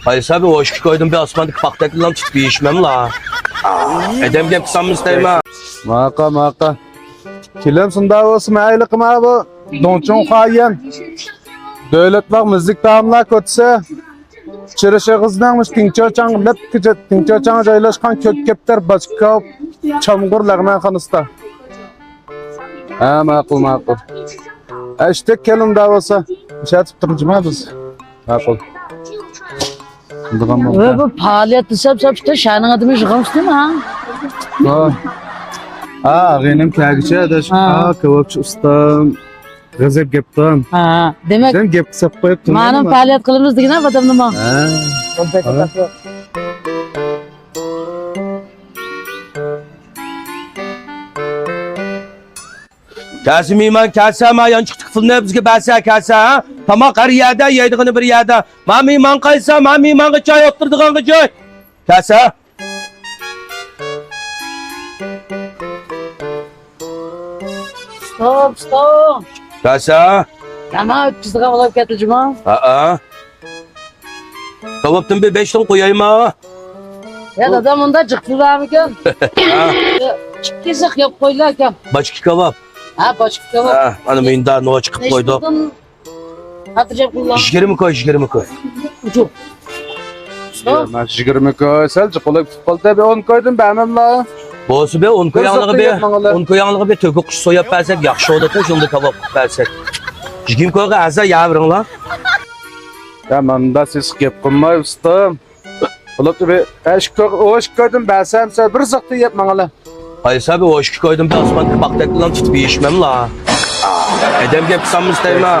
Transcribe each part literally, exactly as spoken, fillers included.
قايسى بىر ئوشۇققا قويدۇم، بىر ئاسماندىكى پاختەكلەرنى تۇتۇپ يېيىشمەملا. ئادەمگە پىسانمىز دەيمەن. ماقا، ماقا. كېلىم شۇنداق بولسا، مەيلى قىلما بۇ. دۇڭچۇڭ خۇايۈەن. دۆلەت باغ مۈزىك تائاملار كوچىسى. چىرىش ئېغىزىنىڭ مۇشۇ تىڭچۆچاڭ، لەپكىچە تىڭچۆچاڭ جايلاشقان كۆك كەپتەر باچكا چامغۇر لەغمەنخانىسىدا. ھە، ماقۇل، ماقۇل. ئەشتەك كەلدىم دە بولسا. مۇشۇ يەردە تۇرۇپ جۇما بىز. ماقۇل. بولىدىغان بولدى. ۋە بۇ پائالىيەت دېسەم، سەن پۈتۈن شەھەرنىڭ ئادىمى يىغامسىزمۇ، ھە؟ ھا. ھا، ئاغىنىم كەلگۈچە ئاداش. ھا. ھا، كاۋاپچى ئۇستام. غەزەپ گەپتام. ھا، دېمەك، سەن گەپ قىساپ قويۇپ تۇرمايدۇ. مانا پائالىيەت قىلىمىز دېگىنە ئادامنىمۇ. ھا. ھا. كەلسە مېھمان، كەلسە، ما يانچۇقتىكى پۇلنى بىزگە بەرسە، كەلسە، ھە؟ تاماق ھەر يەردە، يەيدىغىنى بىر يەردە. ما مېھمان قايسا، ما مېھمانغا چاي ئولتۇرىدىغانغا جاي. كەلسە. ئۇستام، ئۇستام. كەلسە. نېمە ئۆتكۈزىدىغان بولۇپ كەتتى جۇما؟ ھەئە. كاۋاپتىن بىر بەش تال قويايما؟ يا دادا، مۇندا جىق پۇل بارمىكەن؟ ھە. ئىككى ساق يەپ قويلا ئاكام. باچكا كاۋاپ. ھە، باچكا كاۋاپ. ھە، ئانا مۇندا نوچ قىلىپ قويدۇق. نەچچە پۇلدىن خاتىرجەم قىلىڭ. يىگىرمە كوي، يىگىرمە كوي. ئۇجۇق. يا، مانا يىگىرمە كوي، سەل جىق بولۇپ قالدى. بىر ئون كويدىن بەرمەملا. بولسا بىر ئون كوي ئاڭلىغا بىر، ئون كوي ئاڭلىغا بىر تۆگە قۇش سوياپ بەرسەك ياخشى بولىدۇ، شۇنداق كاۋاپ قىلىپ بەرسەك. يىگىرمە كويغا ھازىر يا بېرىڭلار. يا، ماندا سىز گەپ قىلماي، ئۇستام. بولۇپتۇ، بىر ئىككى كوي، ئون ئىككى كويدىن بەرسەم، سەن بىر زاقتا يەپ ماڭىلا. قايسى بىر ئون ئىككى كويدىن بىر ئاسماندىكى پاختەكلەرنى تۇتۇپ يېيىشمەملا. ئادەمگە پىسانمىز دەيمەن.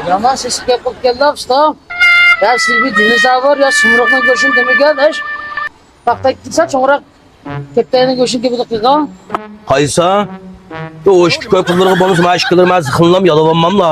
يامان سېسىق گەپ قىلىپ كەلدىلا، ئۇستام. يا، سىز بىر دىنوزاۋر يا سۇمرۇغنىڭ گۆشىنى دېمىگەن ئىش. پاختەك دېسە چوڭراق كەپتەرنىڭ گۆشىنى كېپىدە قىلغان. قايسا؟ ئۇ ئىككى كوي پۇللىرىغا بولمىسا، مانا ئىككىلىرى مەن زىخىنلام يالاۋالماملا.